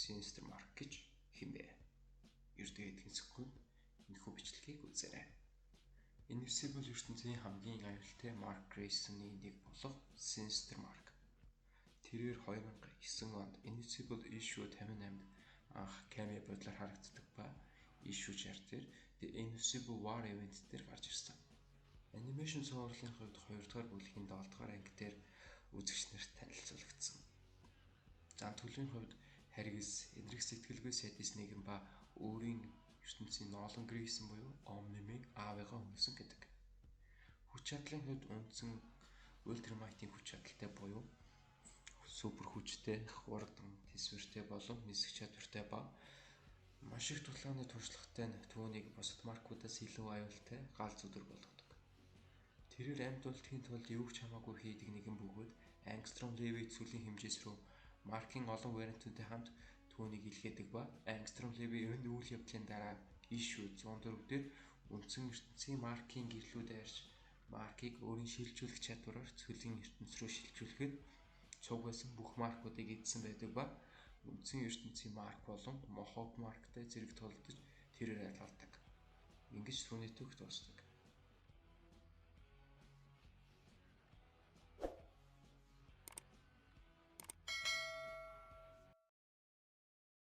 Sinister Mark гэж хэмбэ? Ердөө эдгээр секунд энэхүү бичлэгийг үзээрэй. Invincible ертөнцийн хамгийн аюултай Марк Грейсоны нэг болох Sinister Mark. Тэрээр 2009 онд Invincible Issue 58-д анх cameo байдлаар харагддаг ба Issue 60 дээр The Invincible War Event дээр гарч ирсэн. Animation цувралын хувьд 2 дугаар бүлгийн 7 дугаар анги дээр үзэгч нарт танилцуулагдсан. Зан төлөвийн хувьд харгас, энэрх сэтгэлгүй садист нэгэн ба өөрийн ертөнцийн Нолан Грейсон буюу Omni-Man аавыгаа өнгөсөн гэдэг. Хүч чадлын хувьд үндсэн Ultramite-ийн хүч чадалтай буюу супер хүчтэй, хурдан, тэсвэртэй болон нисэх чадвартай ба маш их тулааны туршлагатай нь түүнийг бусад маркуудаас илүү аюултай гал зүдэр болгодог. Тэрээр амьд үлдэхийн тулд юу ч хамаагүй хийдэг нэгэн бөгөөд Angstrom Levy цөлийн хэмжээс рүү Маркийн олон вариантуудтай хамт түүнийг илгээдэг ба Angstrom Levy энэ үйл явдлын дараа Issue 104 дээр үндсэн ертөнцийн Маркийн гэрлүү дайрч Маркийг өөрийн шилжүүлэх чадвараар цөлийн ертөнц рүү шилжүүлэхэд цуг байсан бүх маркуудыг эдсэн байдаг ба үндсэн ертөнцийн Марк болон Мохок Марктай зэрэг тулдаж тэрээр алалдаг. Ингэж түүний түүх дуусдаг.